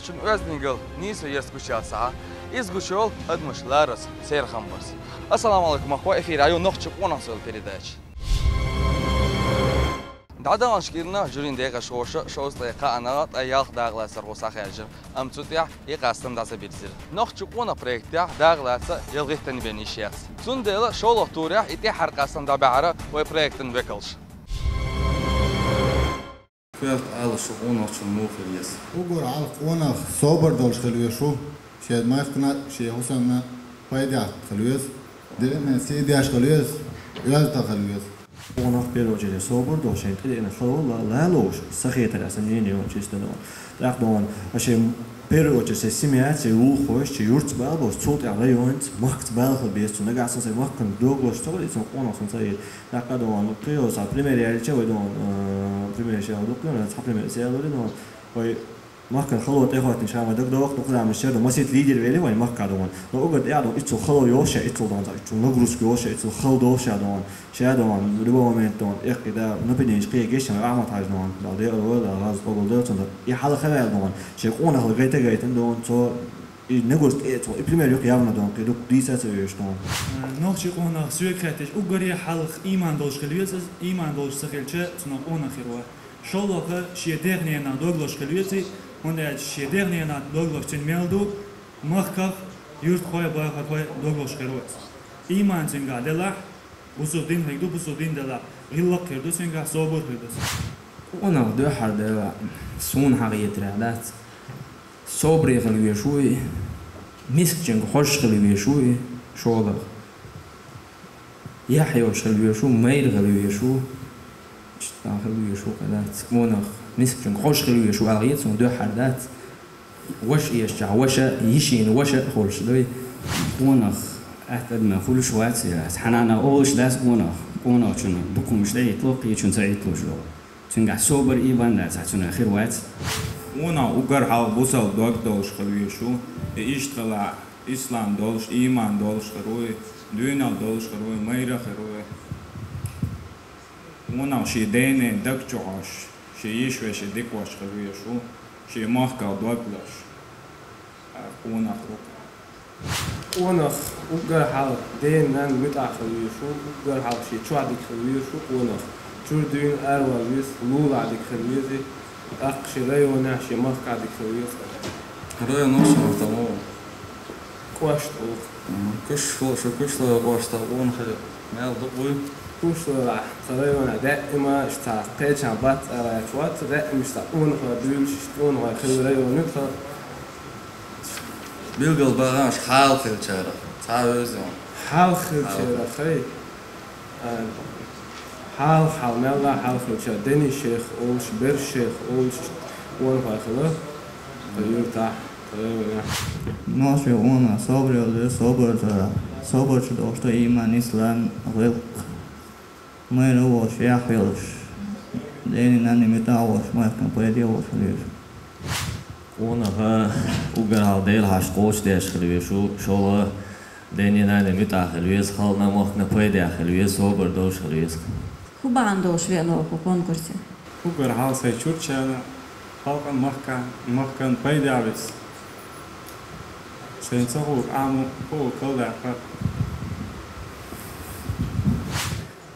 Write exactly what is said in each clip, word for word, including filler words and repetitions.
Шун оьздангалла нийса ярс гуча сахьа, иза гуча адамаш ларарца церан хам барца. Ассаламу алейкум, махкой, эфире ю «Нохчийн къонах» цӀи йола передача. ДӀадаханчу кӀирнах жюрин декъашхоша шовзткъе кхааннах ткъе ялх дакъа лаьцнархо схьахаьржира, амма цу тӀехь и къастам дӀа ца бирзира. «Нохчийн къонах» проектехь дакъа лаца ялхиттанна бен йиш яц. Цундела шолгӀа турехь и тӀаьххьара къастам дӀабаьхьира вай проектан векалша. Коьрта ала шу къонахчун муха хила еза. Уггар хьалха къонах собар долуш хила веза шу, шен махкана, шен хӀусамна пайдехь хила веза, дерриге сий деш хила веза, оьзда хила веза. Къонах, в первую очередь, собар долуш, шен тӀедеана хало ла-, лалуш, са хетарехь, са мнение йолчу чисто дон. ТӀаккха дон, а шен, в первую очередь, шен семьяца, шен вукхойша, шен юьртаца бала болуш, цул тӀаьхьа районца, махкаца бала хила беза цунна. Нагахь санна шен махкана догалош ца хуьлу, и цунна къонах санна ца хета. ТӀаккха дон, кхин йолу цхьа пример яьлча вай дон, э, пример ша дуккха, цхьа пример ца ялоре дон, вай махкана хало тӀехӀоттийна ша ма дагадогӀу, дукха заманаш чуьра дон масийтта лидер вели вайн махкахь дон. Но уггар тӀехь дон, иццул хало йолуш ша, иццул дон, цхьа иццул нагрузка йолуш ша, иццул хало долуш ша дон. Ша дон, любой момент дон, эккхи да, нападение кхиге гечдина Ахьмад-Хьаьжа дон, Дала декъала войла, Дала гӀазот къобалдойла цуьнан. И хьалха хеваьлла дон, шен къонахалла гайта-гайтина дон, цо и нагрузка тӀе, цо и пример юкъа явна дон, кхин дукха дийца а ца везаш дон. Нохчийн къонах соьга хаьттича, уггаре хьалха ийман долуш хила веза иза, ийман долуш ца хилча, цунах къонах хир вац. ШолгӀа, шен дегӀ-ненан догалош хила веза, хӀунда аьлча шен дегӀ-ненан догалош цуьнан мел ду, махках, юьртахой, бахархой догалош хир ву иза. Ийман цуьнгахь делахь, бусулба дин хир ду, бусулба дин делахь, гӀиллакх хир ду цуьнгахь, собар хир ду цуьнгахь. Къонах дуьххьара делахь, суна хьахетарехь дац. Собаре хила везаш ву и, мискачуьнга хьожуш хила везаш ву и, шолгӀа. Яхь йолуш хила везаш ву, майра хила везаш ву. Иштта хила везаш ву, кхин дац. Къонах мискачуьнга хьожуш хила везаш ву аьлла хета суна, дуьххьара дац. Ваша эшчахь ваша, йишина ваша а хуьлуш дуй. Къонах атта адамна хуьлуш вац, яц. Хьанна олуш дац къонах. Къонахчунна дукха хӀумнаш тӀеиттало, кхечунна ца итталуш йолу. Цуьнгахь собар, ийман дац, цуьнан хир вац. Къонах уггар хьалха бусалба дог долуш хила везаш ву. И иштта хилахь, ислам долуш, ийман долуш хир ву, дуьйна долуш хир ву, майра хир ву. Къонах шен ден-ненан даг чу хьожуш, шен йиш-вешин дика веш хила везаш ву, шен махках дог лозуш. Къонах ву. Къонах уггар хьалха ден-ненан муьтӀахь хила везаш ву, уггар хьалха шен чохь дика хила везаш ву къонах. Чуьра дуьйна аравала веза, лулахь дика хила веза, тӀаккха шен районехь, шен махкахь дика хила веза. Район ву шуна там? КӀошта ву. Мгм. Куш хила, шу Кушлара кӀоштахь къонахий мел дукха вуй? Кушларахь, тхан районехь даима иштта кхечан бац ара яц вац, даима иштта къонахий дуьйлуш, иштта къонахий хилла район ю тхан. Билгал бахьаш хьалха хиллачарах цхьа вевза ван. Хьалха хиллачарах, хьалха. Хьай? А, хьалха, хьалха, мелла хьалха хиллачарах. Дени шех олуш, бер шех олуш, къонахий хилла тхан юьртахь, тхан районехь. Нохчийн къонах собаре хила веза, собар, собарчу долуш ду ийман, ислам, гӀиллакх. Майра волуш, яхь йолуш, ден-ненан муьтӀахь волуш, махкана пайде волуш хила веза. Къонах уггар хьалха Делан хьашт кхочушдеш хила везаш ву, шолгӀа, ден-ненан муьтӀахь хила веза, халкъана, махкана пайдехь хила веза, собар долуш хила веза. ХӀун бахьана долуш веана ву хӀокху конкурсе? Уггар хьалха сайн чуртчарна, халкъана, махка-, махкана пайдехь веза. Сайна ца хуург Ӏамо, хӀокху калдаккха.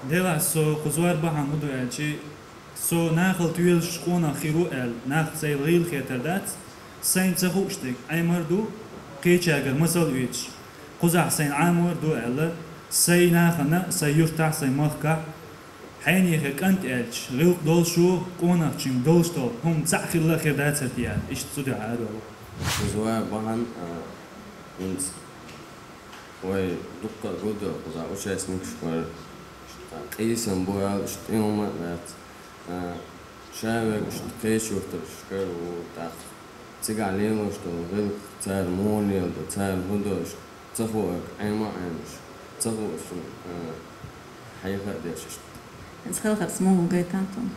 Делахь, со кхузара бахьана хӀун ду аьлчи, со нахала тоьлуш къонах хир ву аьлла, нах сайна гӀийла хетар дац, сайна ца хууш дерг Ӏемар ду, кхечаьргара масал оьцуш, кхузахь сайна Ӏамор ду аьлла, сайн нахана, сайн юьртахь, сайн махкахь, хьенехе кӀант аьлча, гӀиллакх долуш ву, къонахчуьнга долуш долу хӀума цхьаъ хилла хир дацара те аьлла, иштта цу дуьхьа ара ву. Кхузара бахьана, а, хӀинца вай дуккха а гулдо кхузахь участникаш вара, иштта къийсам бу аьлла, иштта тӀе хӀума а дац. А, ша верг иштта кхечу юьртаршкара ву, тӀаккха цигахь лелош долу гӀиллакх, цара муха леладо, цара хӀун до, иштта ца хуург Ӏема а Ӏемаш, ца хуург, а, хьеха а деш иштта. Иза хелхарца муха гайтан тхуна?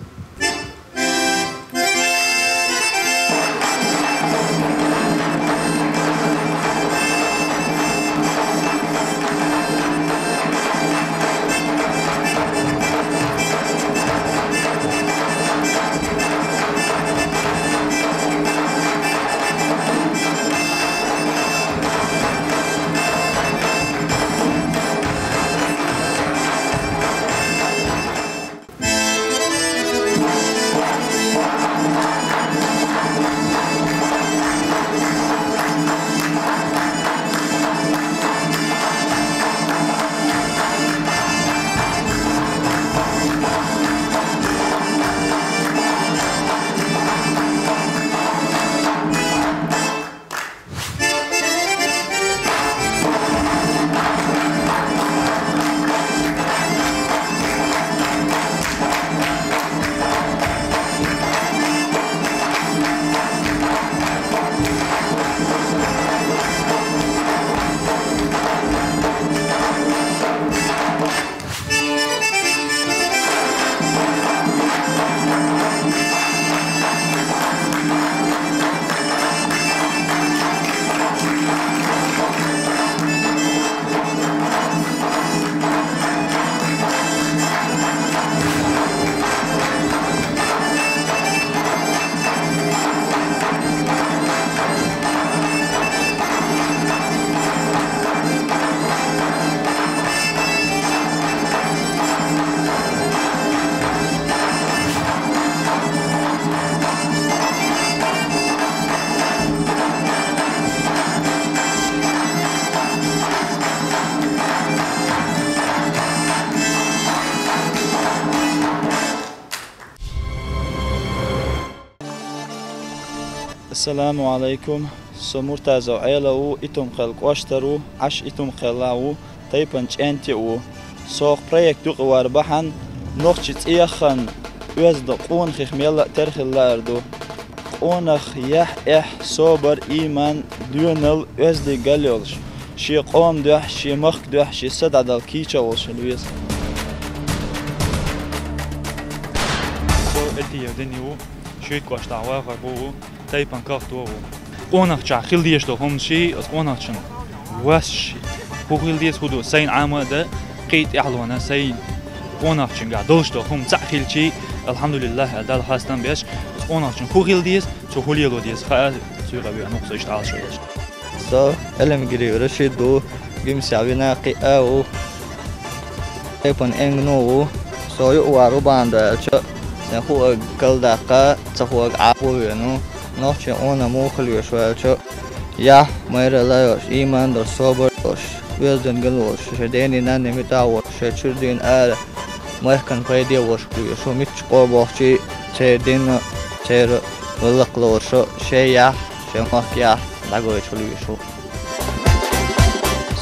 Саламу алейкум. Со Муртазов Ӏела ву, Итум-Кхел кӀоштар ву, Ӏаш Итум-Кхелла ву, тайпан чӀентий ву. Сох проект юкъа вар бахьан, нохчи цӀеяххан оьзда къонахих мелла а тера хила лаар ду. Къонах яхь, эхь, собар, иман, доьнал, оьзда гал йолуш, шен къоман дуьхьа, шен махка дуьхьа, шен са дӀадала кийча а волуш хила веза. Со Этиев Дени ву, Шуьйта кӀоштахь вахар бу ву, тайпан кахто ву. Къонахчохь хила дезаш долу хӀума ший, аса къонахчун вас ший. ХӀун хила деза, хӀун ду, сайна Ӏама а дан, кхин а тӀаьхьалонан, сайн къонахчуьнгахь долуш долу хӀума цхьаъ хилчий, алхьамдулиллахь, Далла хастам беш, аса къонахчун хӀун хила деза, цо хӀун лело деза, хаа, цуьйкъа веана ву со иштта Ӏалашо еш. Со Элемгири Рашид ву, Гимсехь вина кхиъа ву. Тайпан энгано ву. Со юкъа вар ву бахьана ду аьлча, сайн хуург калдаккха, ца хуург Ӏаба веана ву. Нохчийн къонах муха хила веза аьлча, яхь, майралла йолуш, иман долуш, собар долуш, оьздангалла волуш, шайн денний, нанний муьтӀахь а волуш, шайн чуьра дуьйна ара махкана пайде а волуш хила веза ву, мичча къо бохчий, церан дин а, церан гӀиллакх а лоруш, шайн яхь, шайн махка яхь дӀагойтуш хила веза ву.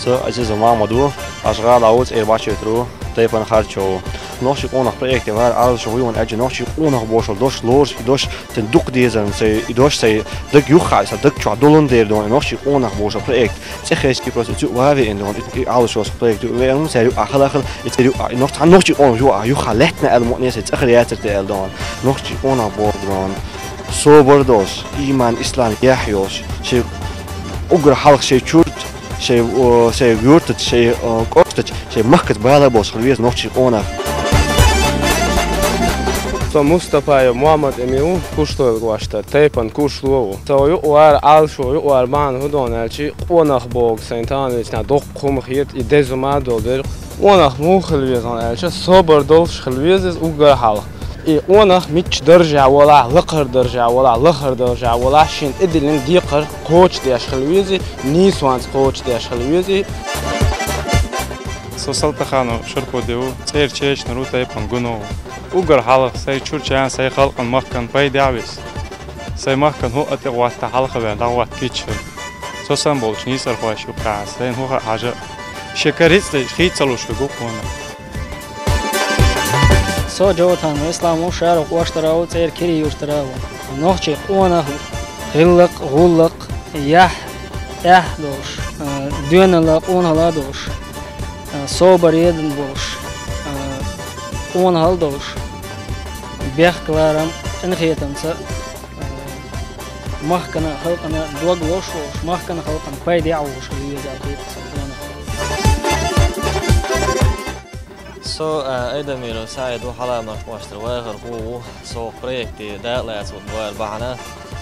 Со Азизов Махьмад ву, Ӏаш гӀала ву, цӀера бачуьйтур ву, тайпана харчо ву. Нохчийн къонах проекте вара Ӏалашо вуй ван аьлча, нохчийн къонах бохуш дош лоруш, и дош сайн дукха дезарна, сайн и дош сайн даг юххехь, сайн даг чохь долун дера дона, нохчийн къонах бохуш проект. ЦӀе хески просто цу ван веана дона, и Ӏалашо со проект веана, сайн юкъахь хала хала, и цӀера юкъахь, и нох-, цхьана нохчийн къонах юкъахь, юххехь лаьттина аьлла мукъане, сайн цӀахар яцар те аьлла дона. Нохчийн къонах боху дона. Собар долуш, иман, ислам яхь йолуш, шайн уггар хьалха шайн чурт, шайн, о, шайн юьртаца, шайн, о, кӀоштаца, шайн махкаца бала болуш хила веза нохчийн къонах. Со Мустапаев Мухьаммад-Эми ву, Кушлойла кӀоштара, тайпана Кушло ву. Со юкъа вар, Ӏалашо юкъа вар бахьана хӀун дона аьлча, къонах боху сайн тахана вецна доккха хӀума хета, и деза хӀума а долу дерг. Къонах муха хила веза аьлча, собар долуш хила веза иза уггар хьалха. И къонах мичча даржехь волахь, лакхара даржехь волахь, лахара даржехь волахь, шена тӀедиллина декхар кхочушдеш хила веза, нийсонца кхочушдеш хила веза. Со Салтаханов Шарпуди ву, цӀера Чечнара ву, тайпана Гуно ву. Уггар хьалха сайн чуьра чӀогӀа сайн халкъана, махкана пайде а веза. Сайн махкана хӀуъа а тӀе гӀотта хьалха веана, дӀагӀотта кийча хила. Со санна болчу нийсархошна юккъехь, сайна хӀун хаьа хьажа а, шен кара рицкъ хийца ца луш хир ву къонах. Со Джовтанов Ислам ву, Шаров кӀоштара ву, цӀера Кири-Юьртара ву. Нохчийн къонах, гӀиллакх, гӀуллакх, яхь, эхь долуш, а, доьналла, къонахалла долуш, а, собаре а долуш, а, къонахалла долуш, бехк-ларам, къинхетамца, махкана, халкъана дог лозуш волуш, махкана, халкъана пайде а волуш хила веза аьлла хета сан къонах. Со, а, Айдамиров СаӀид ву, Хьалха-Марчу кӀоштара вахар хӀу ву. Со проекте дакъалаца ву вар бахьана,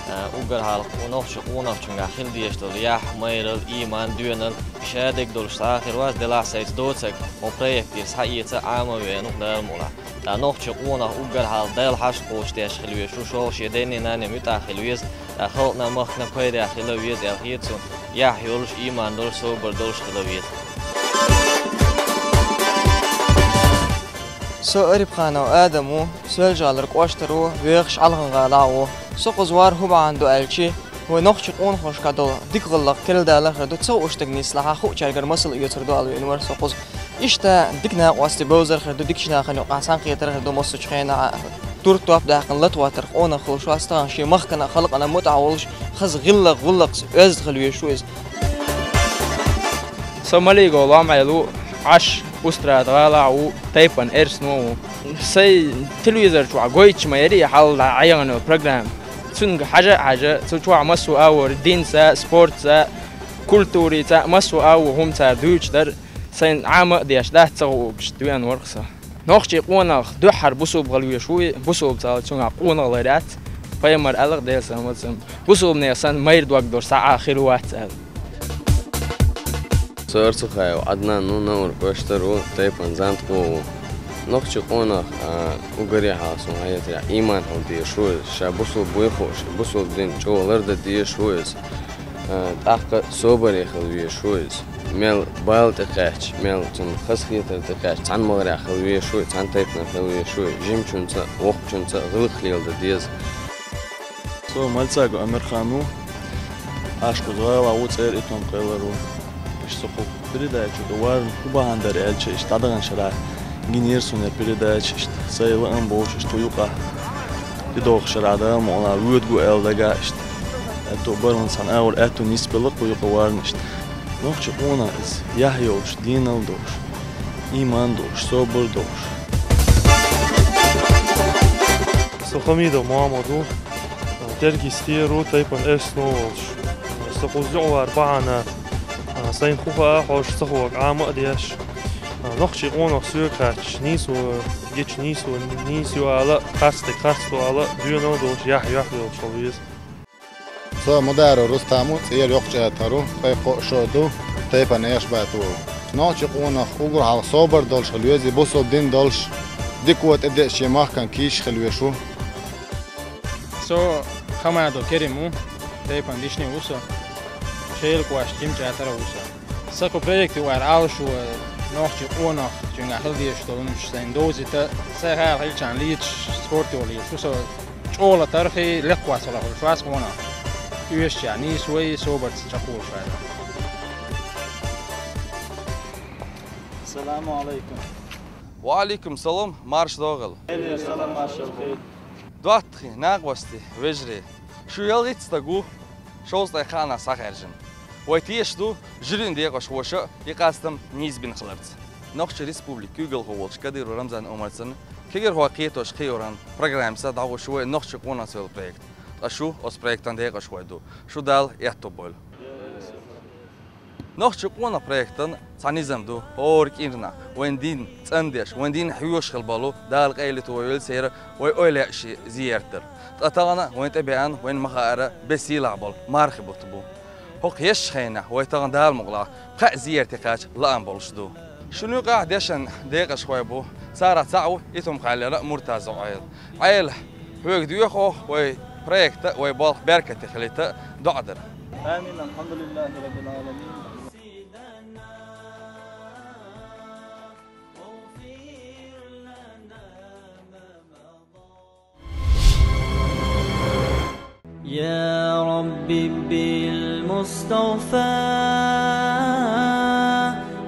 а, уггар хьалха нохчийн къонахчуьнгахь хила дезаш долу яхь, майралла, иман, доьналла, ша дерг долуш цхьа а хир вац, делахь сайца доцург, хӀун проектера схьаэца Ӏама а веана ву Дала мукъ лахь. Ткъа нохчийн къонах уггар хьалха Далла хьаша кхочушдеш хила веза, шу шолгӀа шен денний, нанний муьтӀахь хила веза, ткъа халкъана, махкана пайдехь хила веза аьлла хета суна, яхь йолуш, иман долуш, собар долуш хила веза. Со Арипханов Адам ву, Соьлжа-ГӀалара кӀоштара ву, вехаш Ӏалхан-ГӀалахь ву. Со кхуза вар хӀун бахьана ду аьлчи, вай нохчийн къонахошка долу дика гӀиллакх керла дала хир ду, ца хууш дерг нислахь, хуучаьргара масал оьцур ду аьлла веана вара со кхуза. Иштта дика накъостий бовзар хир ду, дикачу нахана юкъахь цхьаьнакхетар хир ду массачу хенахь, тур-топ даьккхина латаваттар къонах хуьлуш вац, тахана шен махкана, халкъана муьтӀахь волуш, хаза гӀиллакх, гӀуллакхца оьзда хила везаш ву иза. Со Малигов Лом-Ӏела ву, Ӏаш Устрада-ГӀалахь ву, тайпана эрсано ву. Сайн телевизор чохь гойтуш ма яра и хьалха Ӏехана йолу программа. Цуьнга хьажа а хьажа, цу чохь массо а агӀор динца, спортца, культурица, массо а агӀор хӀума цара дуьйцуш дара. Сайна Ӏама а деш дац ца хуург, иштта веана вара со. Нохчийн къонах дуьххьара бусулба хила везаш ву и, бусулба ца хилча цуьнгахь къонах ларъяц. Пайхамара аьлла, Делан салам-маршалла хуьлда цунна, бусулбанех санна майра дог долуш цхьа а хир вац аьлла. Со Арцухаев Ӏаднан ву, Наур кӀоштара ву, тайпана Занткъо ву. Нохчийн къонах, а, уггаре хьалха суна хетарехь, иман хила дезаш ву иза. Ша бусулба вуй хууш, бусулба дин чӀогӀа лардан дезаш ву иза. А, тӀаккха собаре хила везаш ву иза. Мел бала тӀекхаьчча, мел цунна хазахетар тӀекхаьчча, цхьана маларехь хила везаш ву иза, цхьана тайпанара хила везаш ву иза. Жимачунца а, воккхачунца а гӀиллакх леладан деза. Со Мальцагов Амирхан ву, Ашкъуза гӀала ву, цӀера Итум-Кхелара ву. Иштта со кху передача тӀа варна хӀун бахьан дара аьлча, иштта дӀадаханчу шарахь гинера суна передача, иштта сайн лаам болуш, иштта кху юкъахь тӀедогӀучу шарахь Дала мукъ лахь воьдуш ву аьлла дагахь иштта. Аьтту бара, хӀунда аьлча цхьана агӀор аьтту нисбелла кху юкъа варна иштта. Нохчийн къонах иза, яхь йолуш, денал долуш, ийман долуш, собар долуш. Со Хамидов Мухьаммад ву, Теркийистера ву, тайпана Эсну волуш. Со кхуза юкъа вар бахьана, сайн хӀун хаа хьожуш ца хӀокху Ӏама а деш. Нохчийн къонах соьга хаьттича, нийсо гича нийсо, нийса ю ала, харц дерг харц ду ала, доьналла долуш, яхь юьхь йолуш хила веза. Со Мударов Рустам ву, цӀера Йоккхачу АтагӀара ву, тӀе кхо шо ду, тайпана Эшбат ву. Нохчийн къонах уггар хьалха собар долуш хила веза, бусалба дин долуш, дика тӀедеъча шен махкана кийча хила везаш ву. Со Хамадов Керим ву, тайпана Дишни ву со, Шелан кӀоштан Кимчу АтагӀара ву со. Сан кху проекте вар Ӏалашо, нохчийн къонах, цуьнгахь хила дезаш долу хӀуманаш сайна довзийта, сайн хьалха хилчарна леташ спорт йолуш ву со. ЧӀогӀа латархий, лекха вац хила хуьлуш вац къонах. Оьшучохь нийса вай, собарца чекхволуш вац. Саламу алайкум. Ва алайкум салам, марша догӀийла. Эле салам, маршалла хуьлда. ДоттагӀий, накъостий, вежарий. Шу ялхитта стаг ву, шовзткъе кхаанна схьахаьржина. Вай тешаш ду жюрин декъашхоша и къастам нийса бина хиларца. Нохчийн Республикан куьйгалхо волчу Кадыров Рамзан Ӏумарцан кегийрхой кхетош кхиоран программица дӀагӀуш вай нохчийн къонахца йолу проект. Ткъа шу оцу проектан декъашхой ду. Шу Дала аьтто бойла. Нохчийн къонах проектан цхьа низам ду, хӀора кӀирнахь вайн дин цӀандеш, вайн дин хьоьжуш хила болу, Дала къайле тойойла церан вай эвлаяашна зиярат дар. Ткъа тахана вайн тӀе беана, вайна ма-хаъара, бен сийлахь болу мархи бутт бу. ХӀокху ешачу хенахь вай тахана Дала мукъ лахь кхаа зиярте кхача лаам болуш ду. Шуна юкъахь дешан декъашхой бу, царах цхьаъ ву Итум-Кхаьллера Муртазов Ӏела. Ӏела, хьоьга доьху вай проекта, вай болх беркате хилийта доӀа дар. Амин, алхьамдулиллахи раббил Ӏаламин. يا رب بالمصطفى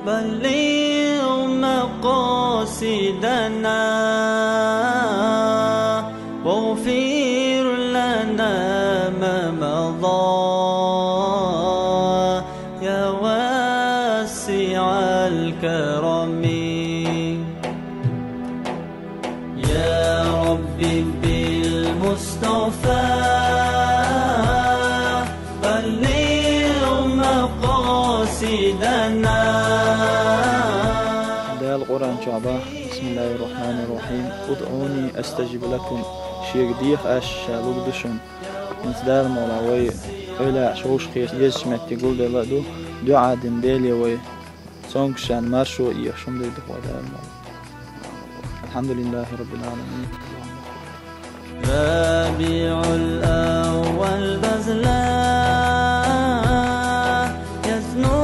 بلغ مقاصدنا واغفر لنا ما مضى يا واسع الكرم. يا رب بالمصطفى بلغ مقاصدنا. Дала Къуръан чохь боху: بسم الله الرحمن الرحيم. ادعوني أستجب لكم. Шега деха аш, ша лур ду шуна. ХӀинца Дала мукъ лахь вай эвлаяаш вовшахкхетар езачу метте гулделла а ду, доӀа дина Деле вай цомгушчарна маршо а ехаш хӀума дийр ду вай Дала мукъ лахь. الحمد لله رب العالمين. ربيع الأول بزلا يزنو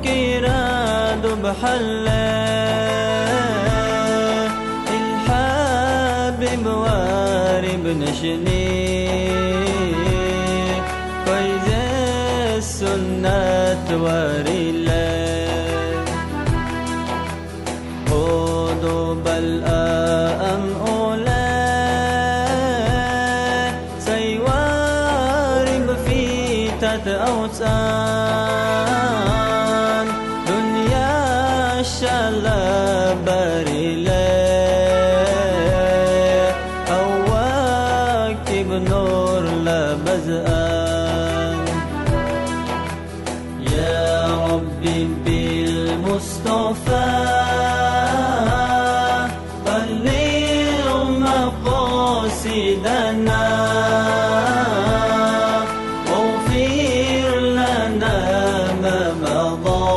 كيرادو بحلة الحبيب واري بنشني فايز السنة واري لي. Хьо ду бала ам оле, сайварим фитат овцӀан, дунъя шала бариле, хьо вакиб нур лабазан. يا رب بالمصطفى بلغ مقاصدنا واغفر لنا ما مضى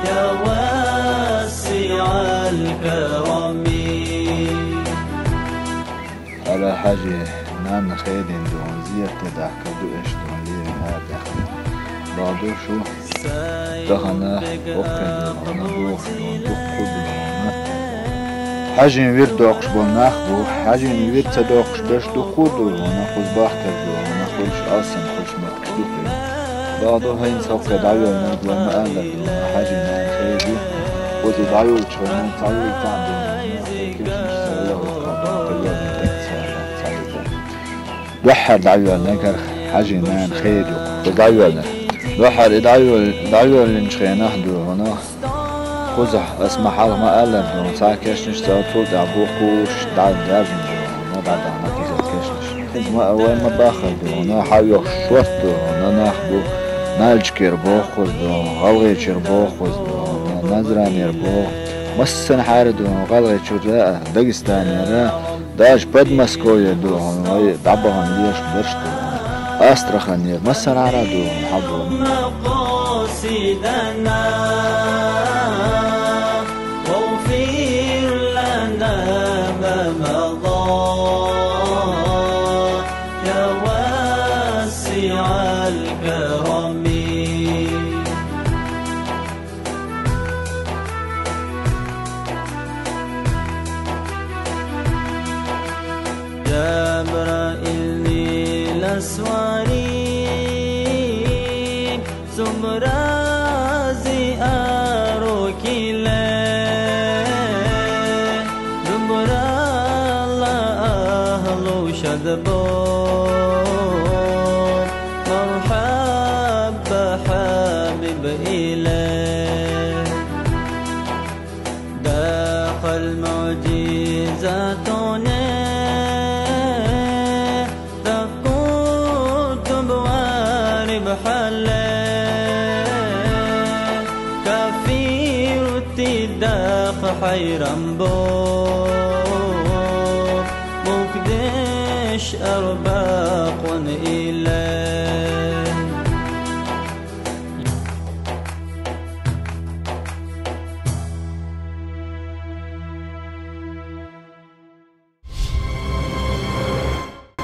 يا واسع الكرم. Ала хьажи, нанна хедина дуьхьал зерте дахка дуьхьаш дуьхьал лерина арадаьхна. Баду шу тахана хӀокхуьнан дуьхьал духкху дуьхьал. Хьажийн вирд доккхуш болу нах бу, хьажийн вирд ца доккхуш берш дуккха а ду хьуна, кхуза бахкар ду хьуна, хуьлуш алсам, хуьлуш меттиг ду хьуна. Бакъду хӀинца хӀокху дӀайоьллинарг вай ма-аллара ду хьуна, хьажийн нана хер ю. Кхуза дӀайолучу хенахь цхьаьллиг цхьаъ ду хьуна, кху кешнаш ца йогӀу, кху доккха йогӀу, дагца ца йогӀу. Дуьххьара дӀайоьллинарг хӀара хьажийн нана хер ю, кхуза дӀайоьллинарг. Дуьххьара и дӀайоьл-, дӀайоьллинчу хенахь ду хьуна, кхузахь ас ма хьалха ма-аллара ду хьуна, цхьа кешнаш ца, цул тӀаьхьа бу кхузахь дӀа-, даьржина ду хьуна, дӀа-, дӀа-, дӀа-, кхузахь кешнаш. ХӀинца ма а вай ма баххара ду хьуна, хьан йохуш шорта ду хьуна, нах бу, Нальчикера боху кхуза ду хьуна, ГӀалгӀайчуьра боху кхуза ду хьуна, Назранера боху. Массанхьара ду хьуна, ГӀалгӀайчуьра а, Дагестанера а, даже Подмосковье ду хьуна, вай дӀабахана леш берш ду хьуна. Астраханера, массанхьара а ду хьуна, хьан ду хьуна. Жабраилни ласвари, сумрази арукиле, зумрала ахлу шадбо. Мархьаба, хьабиб, иле. Дахъал муъжизатуне, дахъал кутуб вариб хьале. Кафирти дахъал хьайран бо. Мукдеш арбакъун иле.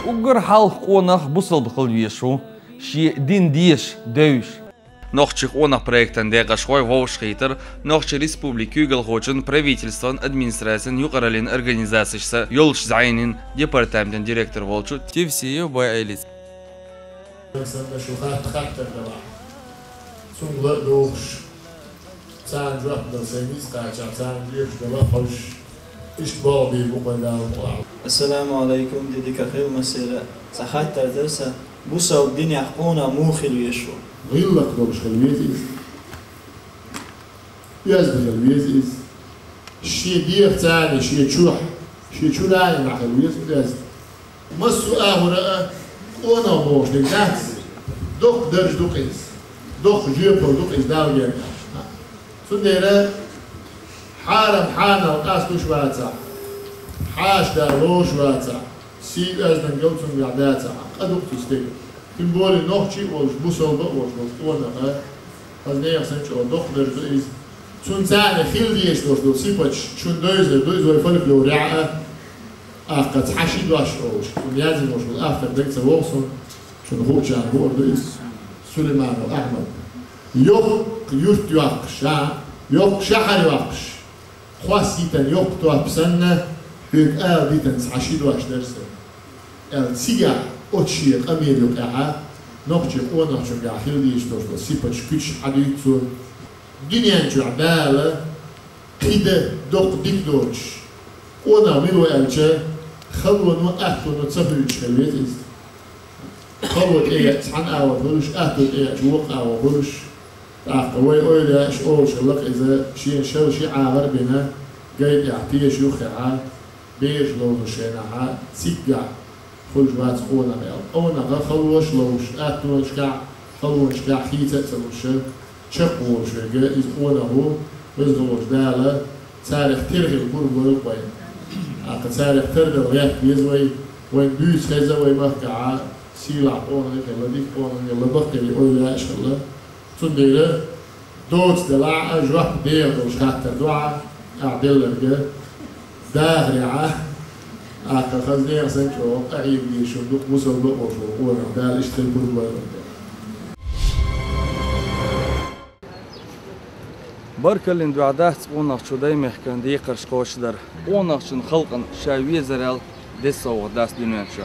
Уггар хьалха къонах бусалба хила везаш ву, шен дин деша, девзаш. Нохчийн къонах проектан декъашхой вовшахкхетар Нохчийн Республикин куьйгалхочун, правительстван, администрацин юкъараллин организацешца йолчу зӀенин департаментан директор волчу Тевсиев Баэлис. Санна шу хатта хаттар далахь, цунга ла а духуш, царна жоп дала сайн ницкъ кхачахь, царна жоьпаш дала хьожуш, иштта болх бийр бу-кх вай, Дала мукъ лахь. Ассаламу алайкум, де дика хила массеран. Цхьа хаттар дара сан, бусалба динехь къонах муха хила везаш ву? ГӀиллакх долуш хила веза иза. Оьзда хила веза иза. Шен дегӀаца а, шен чохь, шен чуьра а хила веза оьзда. Массо а агӀора а къонах бохуш дерг дац, доккха дарж ду-кх иза, доккха жоьпалла ду-кх иза Далла гергахь. Цундела хьарам хьанал къастуш вацахь, хьаша да лоруш вацахь, сий оьздангалла цуьнгахь дацахь, къа ду-кх цу стеган. Тем более нохчий а волуш, бусалба а волуш волу къонах, хаза нехан санна чӀогӀа доккха дарж ду иза. Цунна царна хила дезаш долуш долу сипаташ шуна девзар ду, иза вай фольклорехь а, аккха цхьа ши дош олуш, цунна яздина волуш волу автор дага ца вогӀу суна, шуна хуучарна хуур ду иза, Сулейманов Ахьмад. Йоккха юрт йоккхуш, а, йоккха шахьар йоккхуш, хьоьга дитина йоккха топ санна, хьоьга ала дитина цхьа ши дош дара сан. Аьлла, цигахь оцу шен къамелан юкъахь нохчийн къонахчуьнгахь хила дезаш долу сипаташ куьйгаш хьадуьйцу цо. Дуьнен чохь Дала кхин дан доккха дика доцуш, къонах мила ву аьлча, халоно, аттоно ца хуьйцуш хила веза иза. Хало тӀеэцна цхьана агӀор хуьлуш, атто тӀеэцна воккха агӀор хуьлуш. ТӀаккха вай ойла еш олуш хилла-кх иза, шена шала ши агӀор а бина, гай тӀехь теша юххехь, бераш ловзучу хенахь, циггахь хуьлуш вац къонах аьлла. Къонах халош а ловзуш, аттонашкахь, халонашкахь хийца а ца луш, чекхволуш верг иза къонах ву, веза волчу Дала царах тера хила пурба лойла-кх вайна. ТӀаккха царах тардала гӀерта веза вай, вайна буьйса хеза вай махкахь, сийлахь къонах а хилла, дика къонах а хилла, баккхий ойла еш а хилла. Цундела доцу делахь а жоп дехьа долуш хаттар ду ахь, ахь делларг дахарехь а, ахь хаза нехан санна чӀогӀа къахьега дезаш ду-кх бусалба а волуш волу къонах, Дала иштта хила пурба лойла вайна. ХӀара кален дуьхьа дац къонахчо Даймехкан декхарш кхочушдар. Къонахчун халкъана ша везарал деза совгӀат дац дуьнен чу.